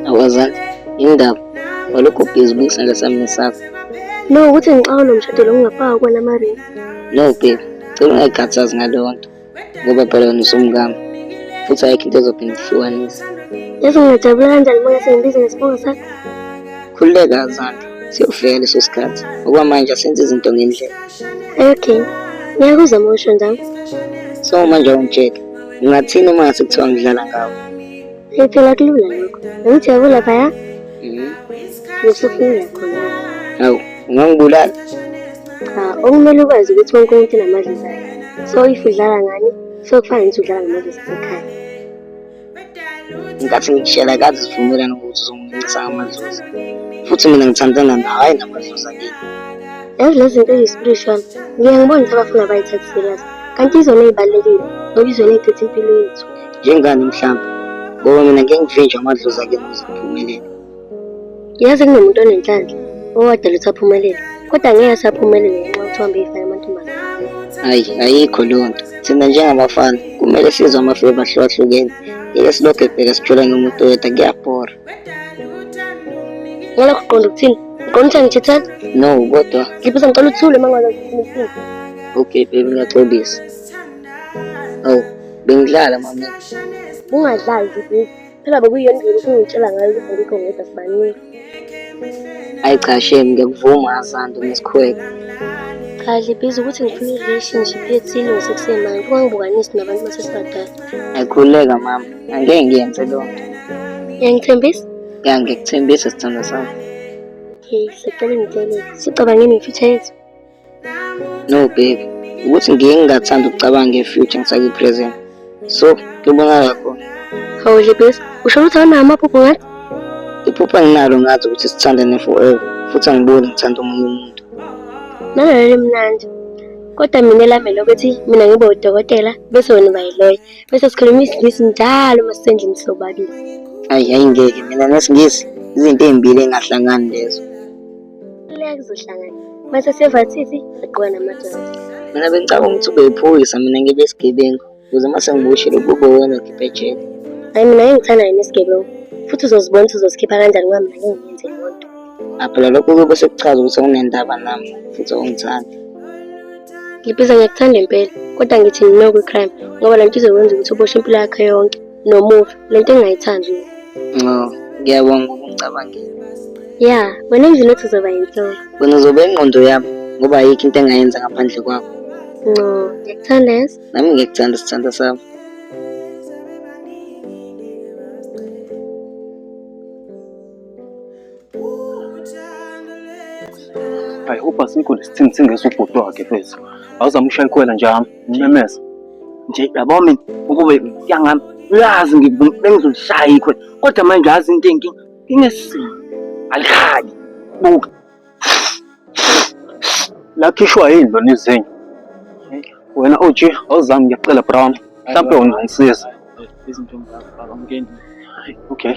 Awazani, yini ndaba? Walokhu ubhizi ubuyisa ngesami nesakho. No, ukuthi ngixaka nomshado lo ngingafaka kuwena amaringi. No babe, cela ungayikhathazi ngaleyo nto ngoba phela wena usumkami futhi ayikho into ezophinde ihlukanise. Yazi ngingajabula kanjani uma ngase ngibize ngesibongo sakho. Khululeka Azande, siyofika leso sikhathi. Okwamanje asenze izinto ngendlela. Okay, ngiyakuzwa uma usho njalo. So manje awungitshele, ngingathini uma ngase kuthiwa ngidlala ngawe? Hey, phela kulula lokho. Angithi yabo laphaya? Mhm. Usufuna khona. Hawu, ungangibulala? Cha, okumele ukwazi ukuthi wonke umuntu unamadlozi akhe. So if udlala ngani, so kufana nokuthi udlala ngamadlozi asekhaya. Ngenkathi ngikushela kazi sivumelana ukuthi uzongincisa ngamadlozi. Futhi mina ngithandana nawe, hhayi namadlozi akini. Yazi lezi zinto eziyi-spiritual, ngiye ngibone ukuthi abafuna bayithathe serious. Kanti izona ey'balulekile, ngoba izona ey'phethe impilo yethu. Njengani mhlawumbe? Ngoba mina ngeke ngivinjwe amadlozi akini ukuze ngiphumelele. Yazi kunomuntu onenhlanhla owadala ukuthi aphumelele, kodwa ngeke asaphumelele ngenxa yokuthi uhambe eyifaka amantombazane. Hhayi, ayikho leyo nto. Thina njengabafana kumele sizwe amafeva ahlukahlukene. Ngeke silokhu phela sijula nomuntu oyedwa kuyabhora. Ngalokho uqonda ukuthini? Uqonda ukuthi angithethani? No, kodwa Dlibisa ngicela uthule uma ngabe ngikhuluma. okay baby ngiyaxolisa. Awu, bengidlala mami. Ungadlali Dlibisa. Phela bekuyiyona indlela ukuthi ungitshela ngayo ukuthi angikho ngedwa sibaningi. Hayi cha shame ngiyakuvuma Asanda unesikhwele. Cha Dlibisa ukuthi ngifuna i-relationship ethile ngisekusemanje ungangibukanisi nabantu basesibadala. Ayikhululeka mama, angeke ngiyenze leyo nto. Uyangithembisa? Ya ngikuthembisa sithandwa sami. Okay, sicela ungitshele. Sicabangeni nge-future yethu? No baby, ukuthi ngiye ngingathanda ukucabanga nge-future ngisakwi-present. So, kuyobonakala khona. Hawu Dlibisa, usho ukuthi awunawo amaphupho ngathi? Iphupho enginalo ngathi ukuthi sithandane forever futhi angiboni ngithanda omunye umuntu. Nalelo limnandi. Kodwa mina elami lokuthi mina ngibe udokotela bese wena uba yiloya. Bese sikhuluma isiNgisi njalo uma sisendlini sobabili. Ayi ayingeke mina nesiNgisi izinto ey'mbili ey'ngahlangani lezo. Leya kuzohlangana. Mase siyevathithi sigqoka namajazi. Mina bengicabanga ukuthi ube yiphoyisa mina ngibe isigebengu ukuze uma sengiboshile kube wena okhipha ejele. Hayi mina ngeke ngithanda yena isigebengu. Futhi uzozibona ukuthi uzozikhipha kanjani ngoba mina ngeke ngiyenze leyo nto. Ah, phela lokho kube sekuchaza ukuthi awunendaba nami futhi awungithandi. Dlibisa ngiyakuthanda impela kodwa ngithi no kwi-crime ngoba le nto izokwenza ukuthi uboshwe impilo yakho yonke nomufi le nto engingayithandi mina. No, ngiyabonga ukungicabangela. Ya, wena endlini ethi uzoba yinhloko. Wena uzoba ingqondo yami ngoba ayikho into engayenza ngaphandle kwakho. Nco, ngiyakuthanda yazi. Nami ngiyakuthanda sithandwa sami. I hope asikho lesithingithingi esubhuti wakhe mfethu. Awuzame ushaya ikhwela nje ami, ngimemeze. Nje yabo mina ukube yangami uyazi bengizolishaya ikhwela kodwa manje yazi into enkinga nginesimo alikhali buka. Lakhishwa yini lona izinyo? Wena OG awuzami ngiyacela Brown. Mhlawumbe ungangisiza. Izinto ngizakubaba ngeni. Okay.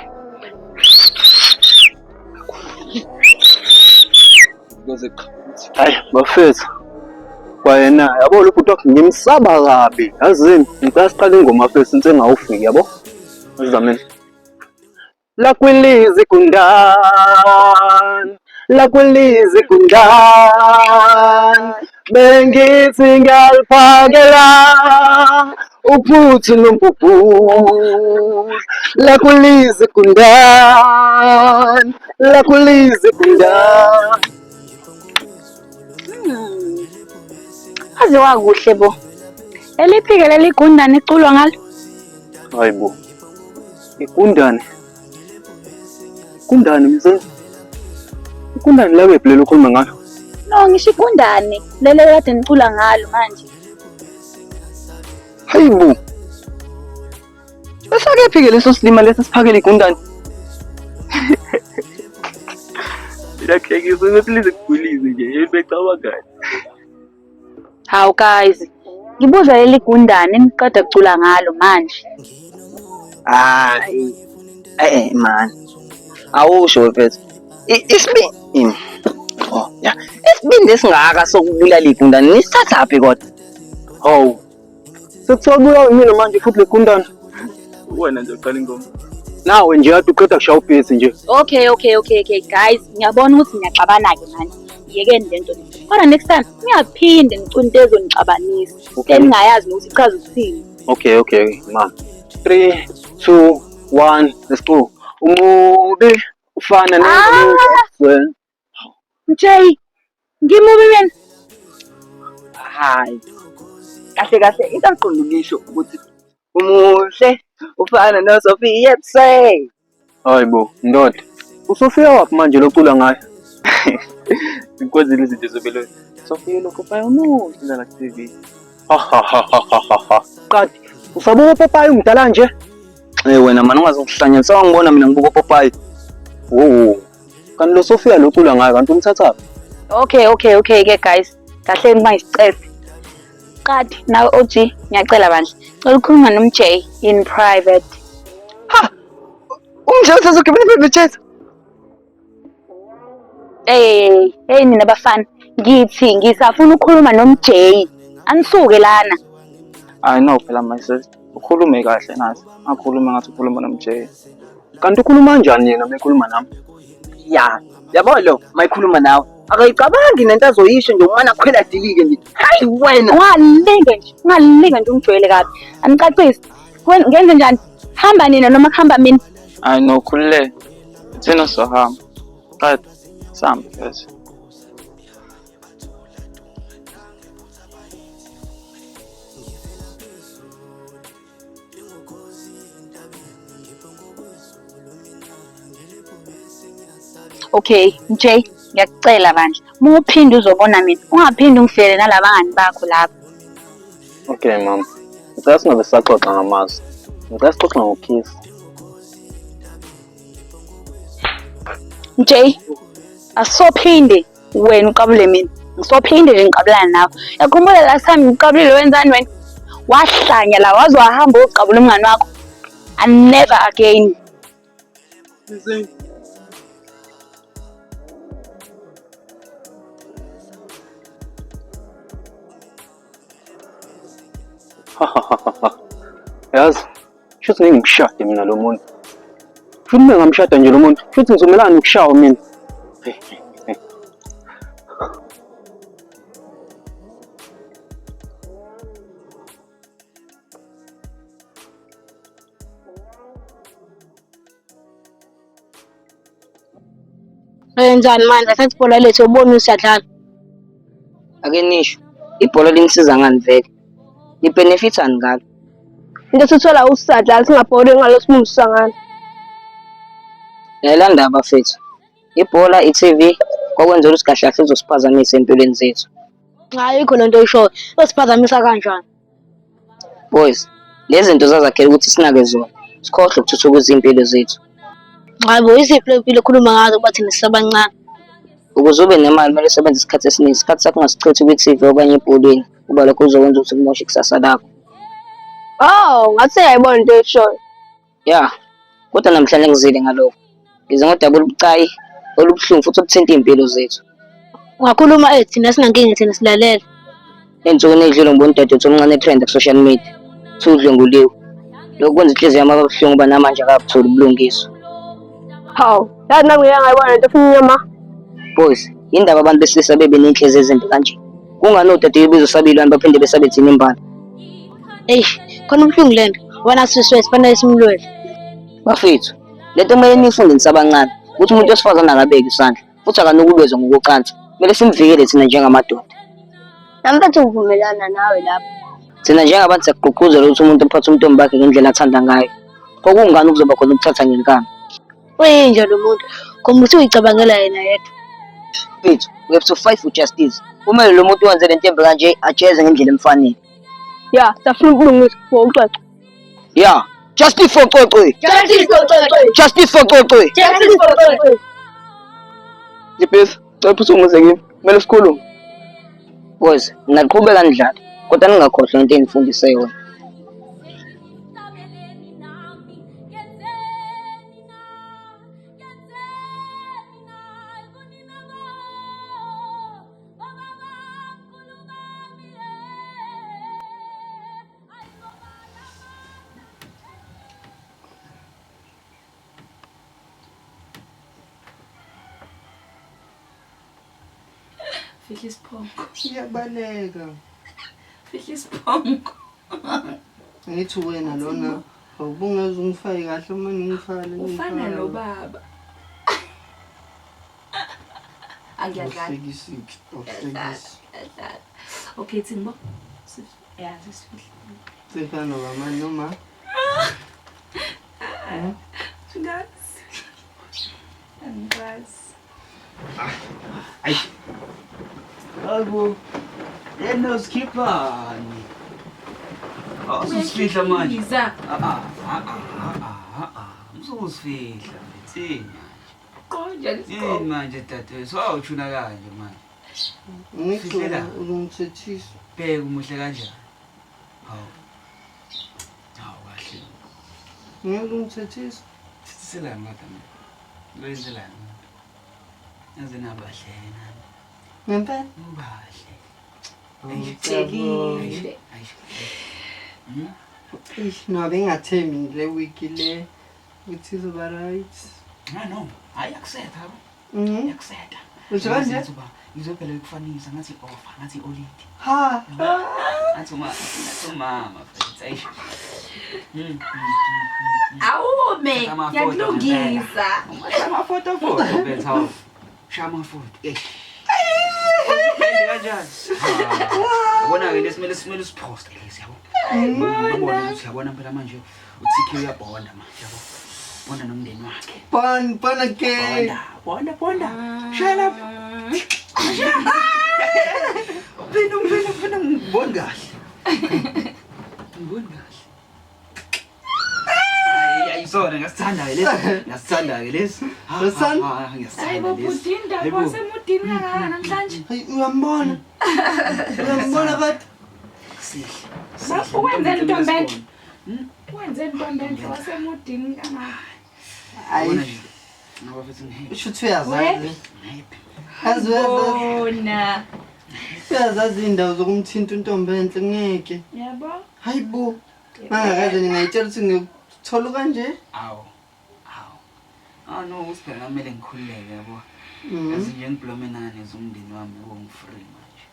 Hayi bafethu. Kwayena yabo lo bhuti wakhe ngimsaba kabi. Yazini ngicela siqale ingoma fethu into engawufiki yabo. Azameni. Lakwilizi gundane, lakwilizi gundane, bengithi ngiyaliphakela uphuthu nombhubhu. Lakwilizi gundane, lakwilizi gundane. Aze wakuhle bo. Eliphike leli gundane iculwa ngalo. Hayibo. Igundane. Igundane mzee. Igundane la kephi lelo okhuluma ngalo? No, ngisho igundane lelo kade nicula ngalo manje. Hayibo. Esakephi ke leso silima lesi siphakele igundane? Ngiyahlekisa ukuthi lize kugulise nje becabangani. Hawu guys, ngibuza leli gundane eniqeda kucula ngalo manje. Hayi. Eh man. Awusho mfethu. Isibindi. Oh, ya. Isibindi esingaka sokubulala igundane nisithathaphi kodwa? Hawu. Sekuthiwa kubulawa yimina manje futhi le gundane. Wena nje uqala ingoma. Nawe nje kade uqeda kushaya ubhizi nje. Okay, okay, okay, okay guys, ngiyabona ukuthi niyaxabana-ke manje. Yekeni le nto le. Kodwa next time ningaphinde nicule into ezonixabanisa. Okay. Eningayazi nokuthi ichaza ukuthini. Okay, okay, ma. 3 2 1, let's go. Umubi ufana nengulube. Mjay, ngimubi mina. Hayi. Kahle kahle into aqonda ukuyisho ukuthi umuhle ufana noSophia Yepse. Hayi bo, ndoda. Usofika waphi manje locula ngayo? Ngikwenzile izinto zobelo. Sofia lokho phaya umuhle la ku TV. Ha ha ha ha ha ha ha. Qadi, usabuka uPopayi umdala nje? Eh wena mani ungaze ukuhlanya sewangibona mina ngibuka uPopayi. Wo. Kanti lo Sofia locula ngayo kanti umthathaphi? Okay, okay, okay ke guys. Kahleni uma ngisicese. Qadi nawe OG ngiyacela bandla. Cela ukukhuluma noMJ in private. Umjalo usazogibela private jet. Hey, hey nina bafana. Ngithi ngisafuna ukukhuluma noMJ. Anisuke lana. I know phela my sis. Ukhulume kahle nathi. Angakhuluma ngathi ukhuluma noMJ. Kanti ukhuluma kanjani yena uma ekhuluma nami? Ya, yabo lo mayikhuluma nawe. Akayicabangi nento azoyisho nje umana khwela dilike nje. Hayi wena. Ungalinge nje, ungalinge nje ungijwayele kabi. Anicacisi. Ngenze njani? Hamba nina noma kuhamba mina. I know khululeke. Thina sohamba. Qeda. Sambe mfethu. Okay, Jay, ngiyakucela bandla. Uma uphinde uzobona mina, ungaphinde ungifikele nalabangani bakho lapha. Okay mama. Ngicela singabe sisaxoxa ngamazwi. Ngicela sixoxe ngokukhisa. Jay, asophinde wena uqabule mina. Ngisophinde nje ngiqabulana nawe. Yakhumbula last time ngiqabulile wenzani wena? Wahlanya la waze wahamba uyoqabula umngani wakho. And never again. Yazi, shuthi ngeke ngikushade mina lo muntu. Shuthi uma ngamshada nje lo muntu, shuthi ngizomelana nokushawa mina. Wenzani manje? Thatha ibhola lethu ubone usiyadlala. Ake nisho, ibhola linisiza ngani vele? Nibhenefithani ngalo? Into esithola usadlala singabhori ngalo simumsa ngalo. Lalela ndaba bafethu. Ibhola, i-TV kwakwenza ukuthi kahle kahle uzosiphazamisa empilweni zethu. Ayikho lento oyishoyo. Yosiphazamisa kanjani? Boys, lezi zinto zazakhela ukuthi sinake zona. Sikhohlwe ukuthuthukisa iy'mpilo zethu. Hayi bo, iziphi le mpilo okhuluma ngazo kuba thina sisabancane? Ukuze ube nemali kumele usebenze isikhathi esiningi. Isikhathi sakho ungasichithi kwi-TV okanye ebholeni kuba lokho kuzokwenza ukuthi kumoshe ikusasa lakho. Oh, ngathi siyayibona into oyishoyo. Ya, kodwa namhlanje ngizile ngalokho. Ngize ngodaba olubucayi, olubuhlungu futhi oluthinta iy'mpilo zethu. Ungakhuluma eh thina sinankinga thina silalele. Ey'nsukwini ey'dlule ngibona udadewethu omncane etrenda ku-social media. Kuthiwa udlwenguliwe. Lokhu kwenza inhliziyo yami yaba buhlungu ngoba namanje akabutholi ubulungiswa. Hawu, yazi nami ngike ngayibona lento efuna inyama. Boys, yindaba abantu besilisa bebe ney'nhliziyo ezimbi kanje? Kungani odadewethu bezosaba iy'lwane baphinde besabe thina imbala? Eish, khona ubuhlungu lento. Wena siswe sifanele simlwele. Bafethu, lento kumele niyifunde nisabancane ukuthi umuntu wesifazane akabeki isandla futhi akanukubezwa ngokocansi. Kumele simvikele thina njengamadoda. Nami mfethu ngivumelana nawe lapho. Thina njengabantu siyakugqugquzela ukuthi umuntu aphathe umntombi bakhe ngendlela athanda ngayo. Kokungani kuzoba khona ukuthatha ngenkani. Uyinja lo muntu. Khomba ukuthi uyicabangela yena yedwa. Mfethu, we have to fight for justice. Kumele lo muntu owenze le nto embi kanje ajeze ngendlela emfanele. Ya, safuna ubulungiswa for uxoxo. Yeah. Justice for Cwecwe. Justice for Cwecwe. Justice for Cwecwe. Justice for Cwecwe. Ngibhizi, cela uphuthume uze kimi. Kumele sikhulume. Boys, ningaqhubeka nidlale, kodwa ningakhohlwa into engifundise yona. Fihla isiphongo. Iyabaleka. Fihla isiphongo. Ngithi wena lona awubungeze ungifake kahle uma ngifake. Ufana nobaba. Angiyadlala. Awuhlekisi, awuhlekisi. Ngiyadlala. Okay, thini bo? Ya, sesifihle. Sifana nobaba noma? Ngazi. Angikwazi. Ayi. Hayibo. Yena usikhiphani? Awusifihla manje. Iza. Ah ah ah ah ah. Usuzifihla mfethu. Qonja Yini manje dadewethu? Wawuthuna kanje manje. Ngithi Fihlela. uzongithethisa. Bheka umuhle kanjani. Hawu. Hawu kahle. Ngeke ungithethise. Sithiselani kodwa mina. Lwenzelani? Yaze nabahle nani. Ngempela? Ubahle. Ngitshelile. Eish, no, bengathembi le wiki le ukuthi izoba right. Ah no, hayi akusetha yabo. Mhm. Yakusetha. Usho kanje? Ngizophela ukufanisa ngathi offer, ngathi olidi. Ha. Ngathi uma ngathi umama mfethu. Eish. Awume, ngiyakulungisa. Amafoto foto mfethu hawu. Shaya amafoto. Eish. Uphinde kanjani? Yabona ke lesimele simele siposte lesi yabo. Yabona ukuthi yabona phela manje uTK uyabonda manje yabo. Bonda nomndeni wakhe. Bon, bon again. Bonda, bonda, bonda. Shaya lapha. Uphinde uphinde uphinde ngiboni kahle. Ngiboni kahle. Hayi ayisona ngasithanda ke lesi. Ngasithanda ke lesi. Listen. Hayi bo bhuti indaba wasemudini kangaka namhlanje. Hayi uyambona. Uyambona but Sihle. Wenzeni ntombi enhle? Wenzeni ntombi enhle wasemudini kangaka? Hayi. Ngoba futhi ngihappy. Usho ukuthi uyazazi. Yazi uyazazi. Bona. Uyazazi indawo zokumthinta untombi enhle ngeke. Yabo? Hayi bo. Mangakaze ngingayitshela ukuthi ngiyothola kanje. Awu. Awu. Ah no, ukuthi phela kumele ngikhululeke yabo. Mhm. Yazi nje ngiblome nani zomndeni wami yabo ngifree manje.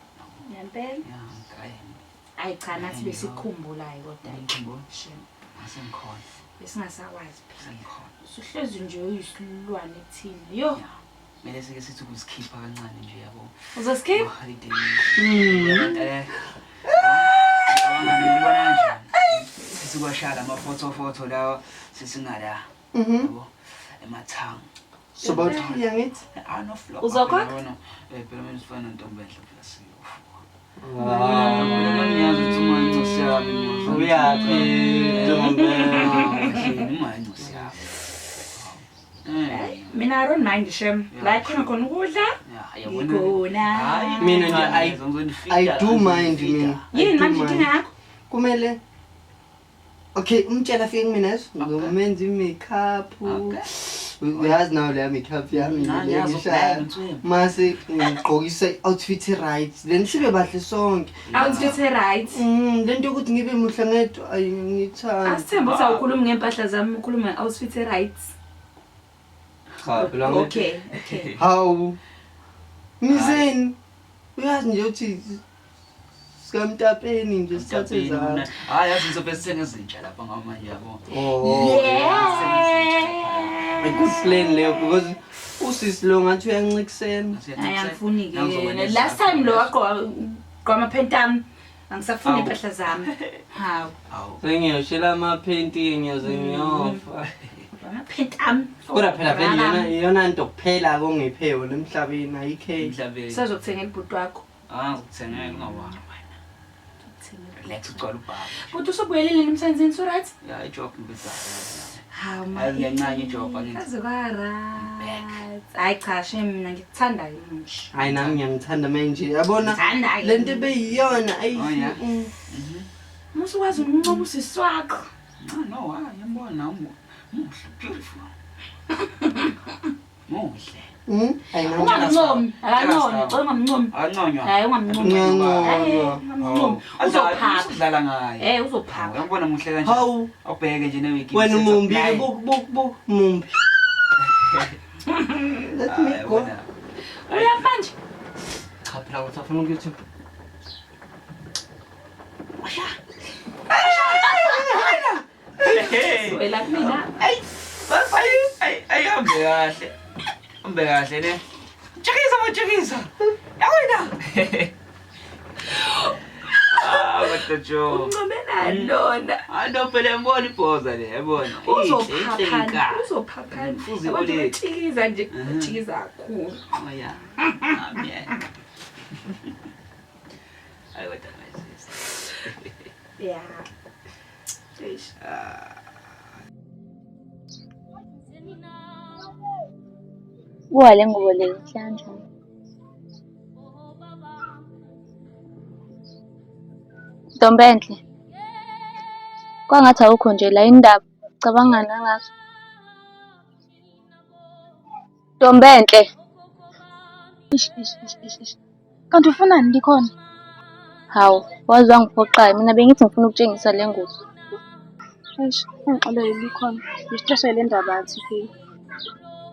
Ngempela? Ya, ngigrand. Hayi cha nathi besikukhumbulayo kodwa. Ngikhumbula. Shem. Asengikhona. Besingasakwazi phela. Sengikhona. Usuhlezi nje uyisilwane thina. Yo. Kumele sike sithi ukuzikhipha kancane nje yabo. Uzosikhipha? Holiday. Eh. Ngibona kanjani? Sisikwashaya amafotofoto lawa sisingala. Yabo. Emathanga. So bawuthiya ngithi? Ah no flop. Uzokhokha? Eh phela mina sifana nontombi enhle phela siyofu. Ngiyazi ukuthi uma incosi yami Uyaphi ntombi? Uma incosi yami. Eh. Mina I don't mind shem. La khona khona ukudla. Ngikhona. Mina nje I do mind mina. I Yini do manje mind. inkinga yakho? Kumele Okay, umtshela afike kumina yeso. Ngizomenza i-makeup. Uyazi nawe leya makeup yami Ah, le ngiyazi ngishaya. ukubheka, nswembu. Mase ngigqokisa i-outfit right. Then sibe bahle sonke. Outfit right. Lento yokuthi ngibe muhle ngedwa ayi ngithandi. Asithembe ukuthi awukhulumi ngempahla zami ukhuluma nge-outfit right. Cha phela Okay, okay. Hawu. Ngizeni? Uyazi nje ukuthi sikamtapeni nje sithathe zakho. Hayi yazi ngizobe sithenga ezintsha lapha ngoba manje yabo. Oh. A good plan leyo because usisi lo ngathi uyancikisena. Hayi angifuni ke. Last time lo wagqoka gqoka amaphenti ami. Angisafuni impahla zami. Hawu. Sengiyoshela amaphenti ngiyoze ngiyofa. Amaphenti ami. Kodwa phela vele iyona iyona nto kuphela kongiphe yona emhlabeni ayikho. Emhlabeni. Sazokuthengela ibhuti wakho. Ah ngikuthengela ungawari wena. Relax ugcwala ubaba. Bhuti usubuyelile emsebenzini so right? Ya ijob ngibizayo. Hawu ma. Yazi ngiyancane ijob angithi. Kaze kwa right. Hayi cha shem mina ngikuthanda nje. Hayi nami ngiyangithanda manje yabona Ngithanda-ke. lento ebeyiyona ayi. Oh, yeah. Musukwazi ukuncoma usisi wakho. Ah no, hayi ngiyambona muhle, beautiful. Muhle. Hayi nami Ungamncomi, akancomi, cela ungamncomi. Akanconywa. Hayi ungamncomi. Ngiyanconywa. Ungamncomi. Uzophapha. Udlala ngaye. Eh uzophapha. Uyambona muhle kanje. Hawu. Awubheke nje newiki. Wena umumbi ke buk buk buk mumbi. Let me go. Uyafa nje. Cha phela usafuna ukuthi Wela kumina. Ayi hambe kahle. Hambe kahle ne. Tshekisa matshekisa. Yawena. Ah, kodwa Joe. Uncomelani lona? Hayi no phela yabona ibhoza le, yabona. Uzophaphana, uzophaphana. Fuze Abantu ole. batshikiza nje, batshikiza kakhulu. Oh yeah. Amen. Hayi kodwa my sister. Yeah. Eish. Buka le ngubo le inhle kanjani. Ntombi enhle. Kwangathi awukho nje la indaba. Cabangani kangaka? Ntombi enhle. Ish ish ish ish ish. Kanti ufunani likhona? Hawu, waze wangiphoxa mina bengithi ngifuna ukutshengisa le ngubo. Eish, ungixolele likhona. Ngistresswe le ndaba yathi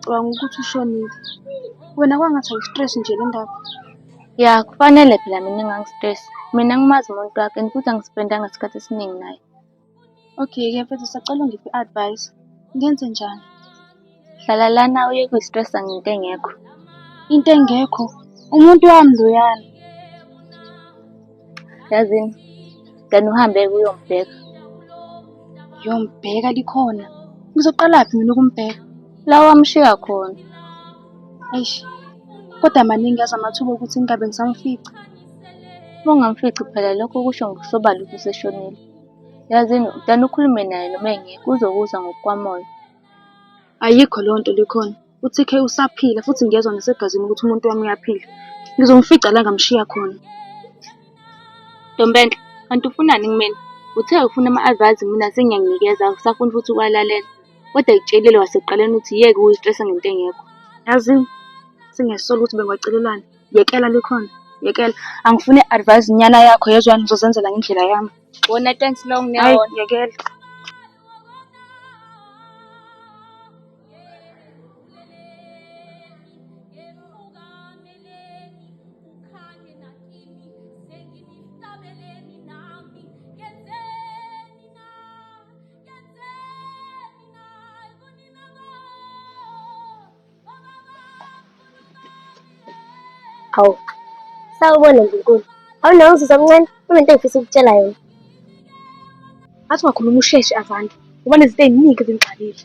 Cabanga ukuthi ushonile. Wena kwangathi awustress nje le ndaba. Ya, kufanele phela mina ngingangistress. Mina ngimazi umuntu wakhe and futhi angispendanga isikhathi esiningi naye. Okay-ke mfethu sacela ungiphe i-advice. Ngenze njani? Hlala lana uye kuyistressa ngento engekho. Into engekho? Umuntu wami loyana. Yazini, dani uhambe uyombheka. Ngiyombheka likhona. Ngizoqalaphi mina ukumbheka? La wamshiya khona. Eish. Kodwa maningi yazi amathuba okuthi ngingabe ngisamfica. Uma ungamfici phela lokho kusho ngokusobala ukuthi useshonile. Yazini, dani ukhulume naye noma engekho uzokuzwa ngokukwamoya. Ayikho leyo nto likhona. UTK usaphila futhi ngiyezwa nasegazini ukuthi umuntu wami uyaphila. Ngizomfica la ngamshiya khona. Ntombenhle, kanti ufunani kumina? Uthe ufuna ama-advice mina sengiyakunikeza awusafuni futhi ukuwalalela. Kodwa ngikutshelile wasekuqaleni ukuthi yeke ukuyistressa ngento engekho. Yazi sengiyasola ukuthi bengiwacelelani. Yekela likhona, yekela. Angifuni i-advice nyana yakho yezwa ngizozenzela ngendlela yami. Wona thanks long Hayi, niyawona. yekela. Hawu, sawubona Ndlunkulu. Awunawo umzuzu omncane, kunento engifisa ukukutshela yona. Ngathi ungakhuluma usheshe Azande, ngoba nezinto ey'ningi ezingixakile.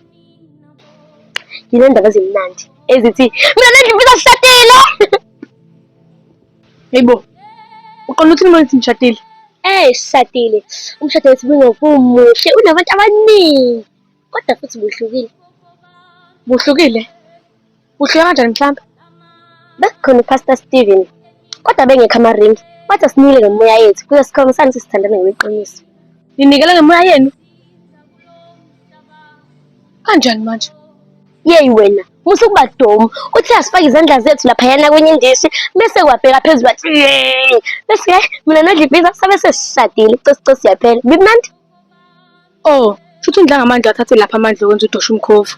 Nginendaba ezimnandi ezithi mina nendlu sishadile. Hayibo, uqonda uthini uma uthi nishadile? Eh, sishadile. Umshado wethu ubungokumuhle, unabantu abaningi. Kodwa futhi buhlukile. Buhlukile? Buhluke kanjani mhlampe? Bekukhona uPastor Steven, kodwa bengekho amaringi. Wathi asinikele ngemoya yethu kuze sikhombisane ukuthi sithandana ngokweqiniso. Ninikele ngemoya yenu? Kanjani manje? Yeyi wena, musa ukuba domu. Uthe asifake izandla zethu laphayana kwenye indishi, bese wabheka phezulu wathi yeyi. Bese-ke mina noDlibhiza sabe sesishadile, cosi cosi yaphela. Bimnandi? Oh, futhi undla ngamandla athathe lapha amandla okwenza udosha umkhovu.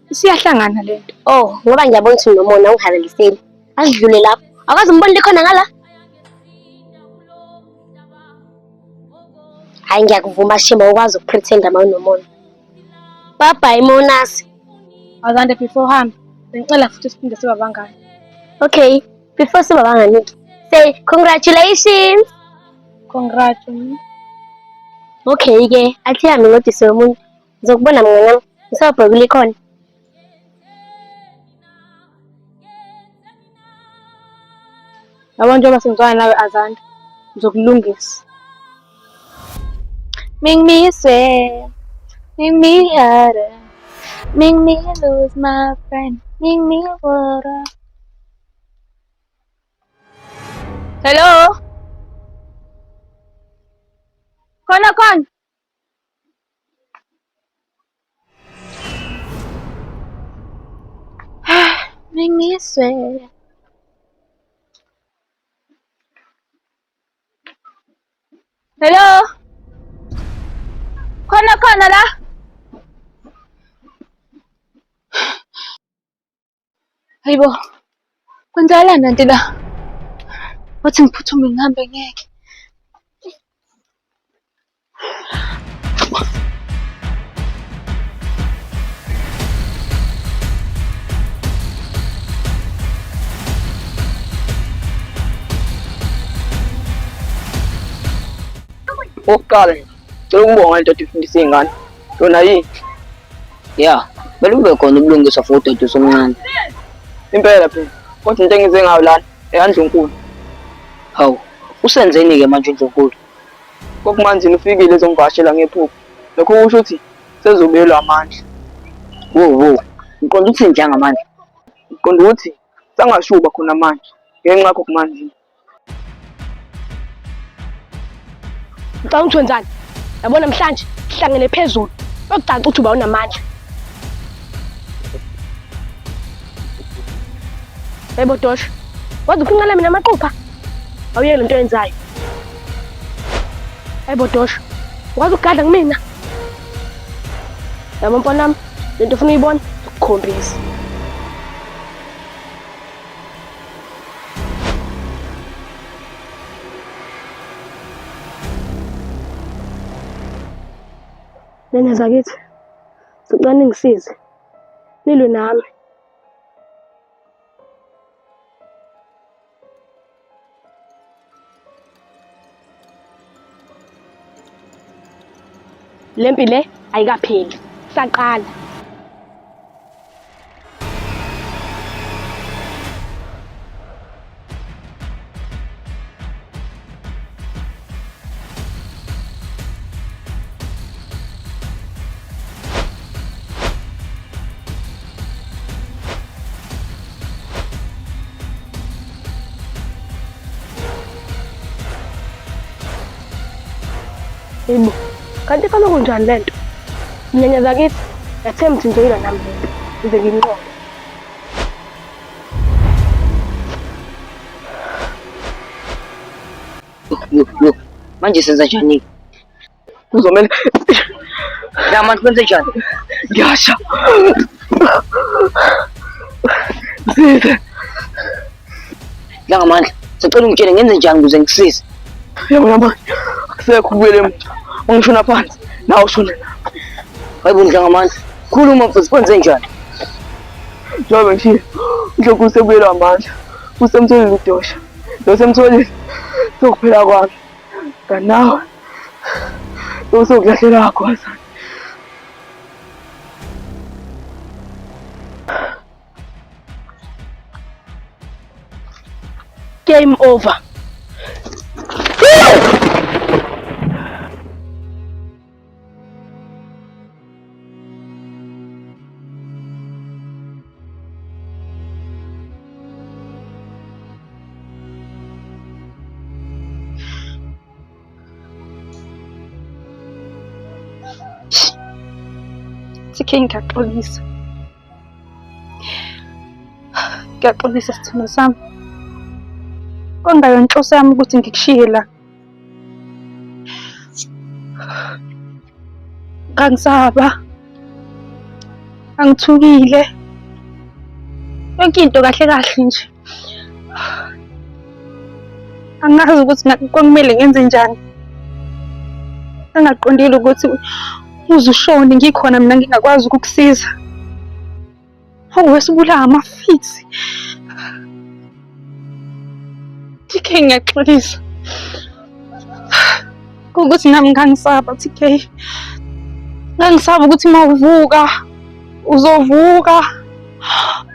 Isiyahlangana le nto. Oh, ngoba ngiyabona ukuthi unomona ungihalaliseli. Asidlule lapho. Awukaze umbone likhona ngala? Hayi ngiyakuvuma shema ukwazi ukupretenda uma unomona. Bye bye Monasi. Azande before uhambe, bengicela futhi siphinde sibe abangani. Okay, before sibe abangani say congratulations. Congrats. Okay ke, athi yami ngodise yomuntu. Ngizokubona mngani wami. Ngisabhekile ikhona. Yabo njengoba sengizwana nawe Azande, ngizokulungisa. Make me swear, make me harder, make me lose my friend, make me water. Hello? Khona khona. Make me swear. Hello? Khona khona la. Hayibo. Kwenzakalani kanti la? Wathi ngiphuthume ngihambe ngeke. Okokuqala nje, cela ukubonga into ifundisa iy'ngane. Yona yini? Ya, kumele kube khona ubulungiswa for udade osomncane. Impela phela. Kodwa into engize ngayo lana eyandlunkulu. Hawu, usenzeni-ke manje uNdlunkulu? Kokumanzini ufikile ezongivakashela ngephupho. Lokho kusho ukuthi sezobuyelwa amandla. Wo wo, ngiqonda ukuthi njengamandla. Ngiqonda ukuthi sangashuba khona manje ngenxa yakho kumanzini. Ngicabanga ukuthi wenzani? Yabo namhlanje sihlangene phezulu. Okucaca ukuthi uba unamandla. Yebo Dosha. Waze ufinqela mina amaqupha. Awuyeke lento oyenzayo. Yebo Dosha. Waze ugadla kumina. Yabo mfana wami, lento ofuna uyibona, ngikukhombisa. Nene zakithi, sicela ningisize. Nilwe nami. Le mpi le ayikapheli, saqala. Yebo, kanti ifana kunjani lento? Nyanya zakithi, yathemba ukuthi ngizoyilwa nami lento, ngize nginqobe. Yo, yo, manje senza njani? Kuzomele La manje kwenze njani? ngiyasha. Size. La ngamandla, sicela ungitshele ngenze njani ukuze ngikusize. Yabona manje akusekho ukubuyela emuva. Ungishona phansi, nawe ushone nami. Hayibo Ndlangamandla, khuluma mfethu kwenze njani? Njengoba ngishilo, uNdlovu usebuyelwa amandla. Usemtholile udosha. Lo semtholile sekuphela kwami. Kanti nawe sewusokulahlela wakho. Game over. TK ngiyaxolisa. Ngiyaxolisa sithandwa sami. Kwangayona inhloso yami ukuthi ngikushiye la. Ngangisaba. Angithukile. Yonke into kahle kahle nje. Angazi ukuthi kwakumele ngenze njani. Angaqondile ukuthi uze ushone ngikhona mina ngingakwazi ukukusiza. Hawu wesibulawa amafithi. TK ngiyaxolisa. Kuwukuthi nami ngangisaba TK. Ngangisaba ukuthi uma uvuka uzovuka.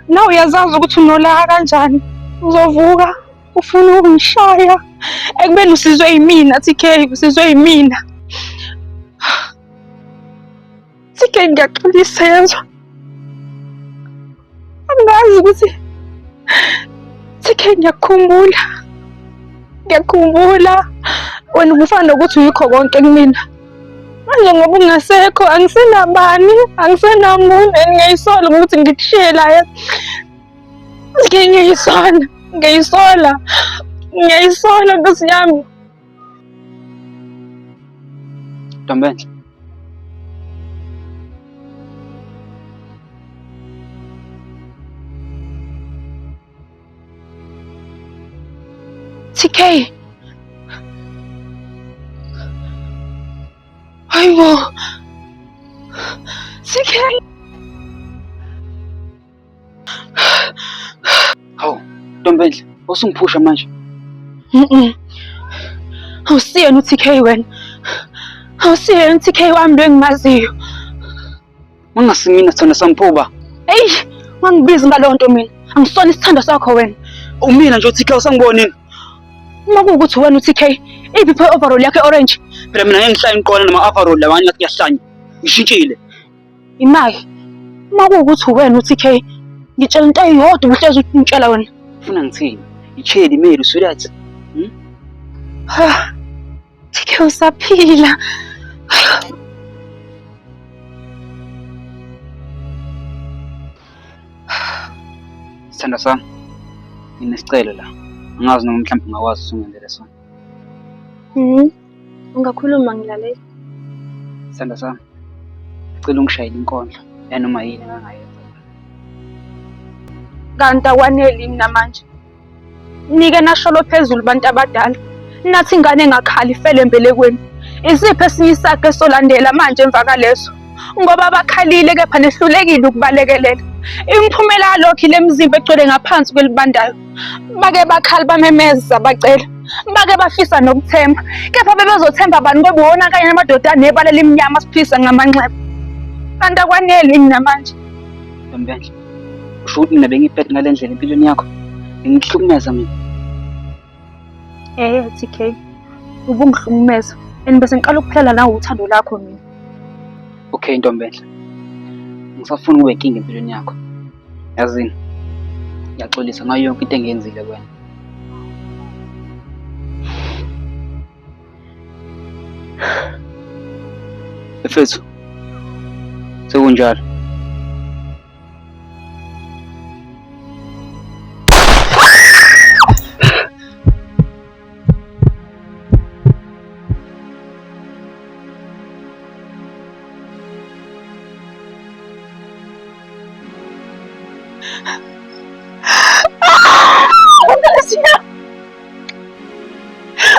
Nawe uyazazi ukuthi unolaka kanjani. Uzovuka ufuna ukungishaya. Ekubeni usizwe yimina TK, usizwe yimina. TK ngiyaxolisa yezwa. Angazi ukuthi TK ngiyakukhumbula. Ngiyakukhumbula. Wena ubufana nokuthi uyikho konke kumina. Manje ngoba ungasekho angisenabani, angisenamuntu and ngiyayisola ukuthi ngikushiye la. TK ngiyayisola, ngiyayisola. Ngiyayisola Nkosi yami. Ntombenhle. TK. Hayibo. TK. Hawu, ntombenhle, usungiphusha manje. Mhm. Awusiyena uTK wena. Awusiyena uTK wami lo engimaziyo. Mangasimina sithanda samphuba. Eyi, ungangibizi ngaleyo nto mina. Angisona isithando sakho wena. Umina nje uTK usangiboni. Uma kuwukuthi wena uTK, iphi pho i-overall yakho e-orange? Phela mina ngeke ngihlale ngiqona nama overall lawa ngathi ngiyahlanya. Ngishintshile. Imali. Uma kuwukuthi uwena uTK, ngitshela into eyodwa ubuhlezi ungitshela wena. Ufuna ngithini? Icheli imeli sweetheart. Ha. TK usaphila. Sithanda sami. Nginesicelo la. Angazi noma mhlawumbe ungakwazi ukuthi ungenzele sona. Mhm. Ungakhuluma ngilalela. Sithanda sami. Ngicela ungishayele inkondlo yanoma yini engangayenza. Kanti akwaneli yini namanje? Nike nasholo phezulu bantu abadala. Nathi ingane engakhali ifele embelekweni. Isiphi esinye isaga esolandela manje emva kaleso? Ngoba bakhalile kepha nehlulekile ukubalekelela. Imiphumela yalokho ile mizimba egcwele ngaphansi kwelibandayo. Bake bakhala bamemeza bacela. Bake bafisa nokuthemba. Kepha bebezothemba bani ngoba uwona kanye namadoda anebala elimnyama siphisa ngamanxeba. Kanti akwaneli yini namanje? Ntombenhle. Usho ukuthi mina bengiphethe ngale ndlela empilweni yakho. Ngikuhlukumeza mina. Eh TK. Ubungihlukumeza and bese ngiqala ukuphelela nawe uthando lakho mina. Okay ntombenhle. Ngisafuna ube inkinga empilweni yakho. Yazini. Ngiyaxolisa ngayo yonke into engiyenzile kuwena. Mfethu. Sekunjalo.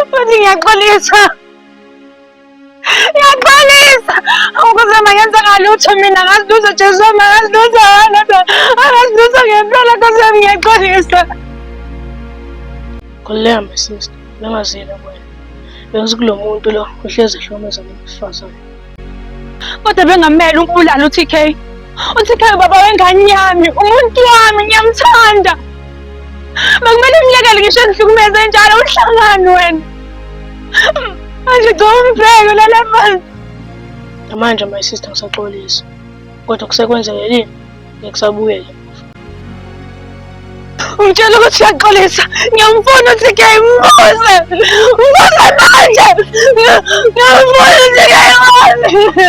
Futhi ngiyaxolisa. Ngiyaxolisa. Ukuze makenza ngalutho mina ngazi lutho Jesu wami angazi lutho lutho. Angazi lutho ngempela Nkosi yami ngiyaxolisa. Khululeka my sister, bengazile kuwena. Bengithi kulo muntu lo uhlezi ehlukumeza abantu besifazane. Kodwa bengamele ukubulala uTK. UTK ubaba wengane yami, umuntu wami ngiyamthanda. Bekumele umyekele ngisho engihlukumeze njalo uhlangani wena. Manje gcoba umbheke lala phansi. Namanje my sister ngisaxolisa. Kodwa kusekwenzekelile ngeke kusabuyela. Ungitshela ukuthi uyaxolisa. Ngiyamfuna uTK mbuze. Mbuze manje. Ngiyamfuna uTK mbuze.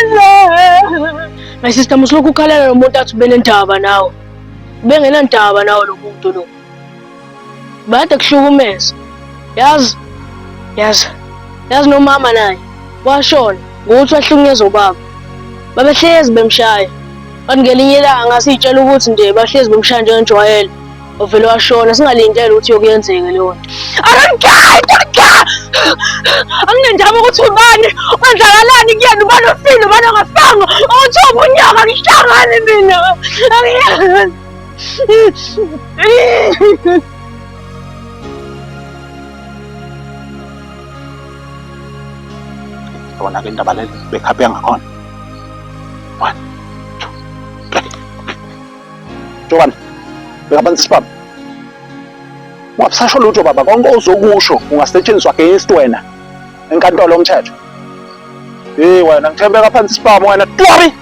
Mbuze. My sister musulokhu ukhalela lo muntu athi ubenendaba nawe. Ubengenandaba nawe lo muntu lo. Bayade kuhlukumeza. Yazi yazi yazi nomama naye washona ngokuthi wahlukunyezwa ubaba. Babehlezi bemshaya. Kanti ngelinye ilanga siyitshela ukuthi nje bahlezi bemshaya njengenjwayelo. Wavele washona singalindele ukuthi yokuyenzeka leyo nto. I don't care, I don't care. Anginendaba ukuthi ubani, kwenzakalani kuyena, ubani ofile, ubani ongafanga, ukuthi ubunyaka ngihlangane mina. Angiyazi. Yabona ke indaba le bekhaphe yangakhona. 1 2 3. Jobani, beka phansi isibhamu. Ungabusasho lutho baba, konke ozokusho ungasetshenziswa against wena enkantolo yomthetho. Hey wena, ngithe beka phansi isibhamu wena, twari!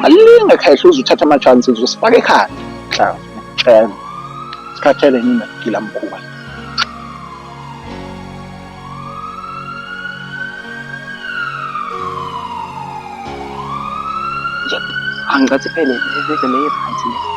Alinge khehla uze uthathe ama-chances usifake ekhanda. Mhla ngikutshela. Sikhathele nina gila mkhuba. Nje angicathi phele le le right le.